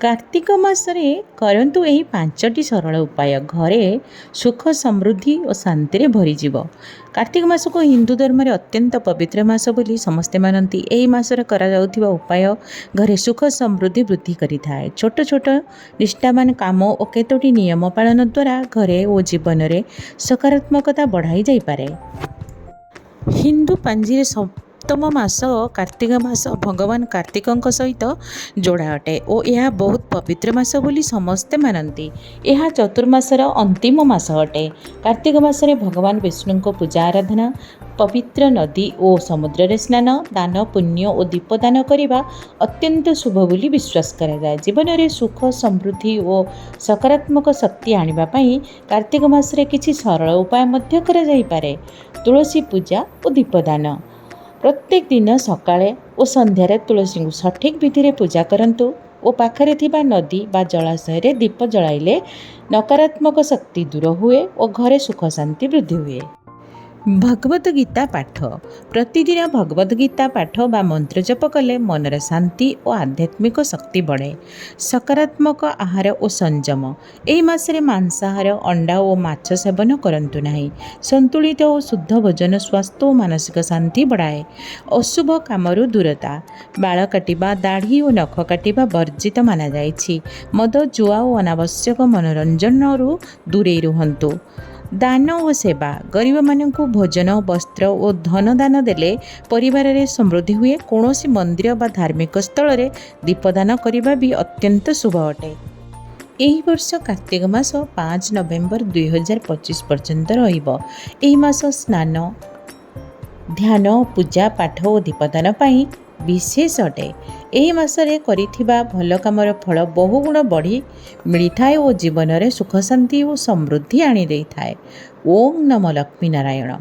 କାର୍ତ୍ତିକ ମାସରେ କରନ୍ତୁ ଏହି 5ଟି ସରଳ ଉପାୟ, ଘରେ ସୁଖ, ସମୃଦ୍ଧି ଓ ଶାନ୍ତିରେ ଭରିଯିବ। କାର୍ତ୍ତିକ ମାସକୁ ହିନ୍ଦୁ ଧର୍ମରେ ଅତ୍ୟନ୍ତ ପବିତ୍ର ମାସ ବୋଲି ସମସ୍ତେ ମାନନ୍ତି। ଏହି ମାସରେ କରାଯାଉଥିବା ଉପାୟ ଘରେ ସୁଖ ସମୃଦ୍ଧି ବୃଦ୍ଧି କରିଥାଏ। ଛୋଟ ଛୋଟ ନିଷ୍ଠାବାନ କାମ ଓ କେତୋଟି ନିୟମ ପାଳନ ଦ୍ୱାରା ଘରେ ଓ ଜୀବନରେ ସକାରାତ୍ମକତା ବଢ଼ାଇ ଯାଇପାରେ। ହିନ୍ଦୁ ପାଞ୍ଜିରେ ସପ୍ତମ ମାସ କାର୍ତ୍ତିକ ମାସ ଭଗବାନ କାର୍ତ୍ତିକଙ୍କ ସହିତ ଯୋଡ଼ା ଅଟେ ଓ ଏହା ବହୁତ ପବିତ୍ର ମାସ ବୋଲି ସମସ୍ତେ ମାନନ୍ତି। ଏହା ଚତୁର୍ମାସର ଅନ୍ତିମ ମାସ ଅଟେ। କାର୍ତ୍ତିକ ମାସରେ ଭଗବାନ ବିଷ୍ଣୁଙ୍କ ପୂଜା ଆରାଧନା, ପବିତ୍ର ନଦୀ ଓ ସମୁଦ୍ରରେ ସ୍ନାନ, ଦାନ ପୁଣ୍ୟ ଓ ଦୀପଦାନ କରିବା ଅତ୍ୟନ୍ତ ଶୁଭ ବୋଲି ବିଶ୍ୱାସ କରାଯାଏ। ଜୀବନରେ ସୁଖ, ସମୃଦ୍ଧି ଓ ସକାରାତ୍ମକ ଶକ୍ତି ଆଣିବା ପାଇଁ କାର୍ତ୍ତିକ ମାସରେ କିଛି ସରଳ ଉପାୟ ମଧ୍ୟ କରାଯାଇପାରେ। ତୁଳସୀ ପୂଜା ଓ ଦୀପଦାନ। ପ୍ରତ୍ୟେକ ଦିନ ସକାଳେ ଓ ସନ୍ଧ୍ୟାରେ ତୁଳସୀଙ୍କୁ ସଠିକ୍ ବିଧିରେ ପୂଜା କରନ୍ତୁ ଓ ପାଖରେ ଥିବା ନଦୀ ବା ଜଳାଶୟରେ ଦୀପ ଜଳାଇଲେ ନକାରାତ୍ମକ ଶକ୍ତି ଦୂର ହୁଏ ଓ ଘରେ ସୁଖ ଶାନ୍ତି ବୃଦ୍ଧି ହୁଏ। ଭଗବତ ଗୀତା ପାଠ। ପ୍ରତିଦିନ ଭଗବତ ଗୀତା ପାଠ ବା ମନ୍ତ୍ର ଜପ କଲେ ମନରେ ଶାନ୍ତି ଓ ଆଧ୍ୟାତ୍ମିକ ଶକ୍ତି ବଢ଼େ। ସକାରାତ୍ମକ ଆହାର ଓ ସଂଯମ। ଏହି ମାସରେ ମାଂସାହାର, ଅଣ୍ଡା ଓ ମାଛ ସେବନ କରନ୍ତୁ ନାହିଁ। ସନ୍ତୁଳିତ ଓ ଶୁଦ୍ଧ ଭୋଜନ ସ୍ୱାସ୍ଥ୍ୟ ଓ ମାନସିକ ଶାନ୍ତି ବଢ଼ାଏ। ଅଶୁଭ କାମରୁ ଦୂରତା। ବାଳ କାଟିବା, ଦାଢ଼ି ଓ ନଖ କାଟିବା ବର୍ଜିତ ମାନାଯାଇଛି। ମଦ, ଜୁଆ ଓ ଅନାବଶ୍ୟକ ମନୋରଞ୍ଜନରୁ ଦୂରେଇ ରୁହନ୍ତୁ। ଦାନ ଓ ସେବା। ଗରିବମାନଙ୍କୁ ଭୋଜନ, ବସ୍ତ୍ର ଓ ଧନ ଦାନ ଦେଲେ ପରିବାରରେ ସମୃଦ୍ଧି ହୁଏ। କୌଣସି ମନ୍ଦିର ବା ଧାର୍ମିକ ସ୍ଥଳରେ ଦୀପଦାନ କରିବା ବି ଅତ୍ୟନ୍ତ ଶୁଭ ଅଟେ। ଏହି ବର୍ଷ କାର୍ତ୍ତିକ ମାସ 5 ନଭେମ୍ବର 2025 ପର୍ଯ୍ୟନ୍ତ ରହିବ। ଏହି ମାସ ସ୍ନାନ, ଧ୍ୟାନ, ପୂଜା ପାଠ ଓ ଦୀପଦାନ ପାଇଁ ବିଶେଷ ଅଟେ। ଏହି ମାସରେ କରିଥିବା ଭଲ କାମର ଫଳ ବହୁଗୁଣ ବଢ଼ି ମିଳିଥାଏ ଓ ଜୀବନରେ ସୁଖ, ଶାନ୍ତି ଓ ସମୃଦ୍ଧି ଆଣିଦେଇଥାଏ। ଓଁ ନମୋ ଲକ୍ଷ୍ମୀ ନାରାୟଣ।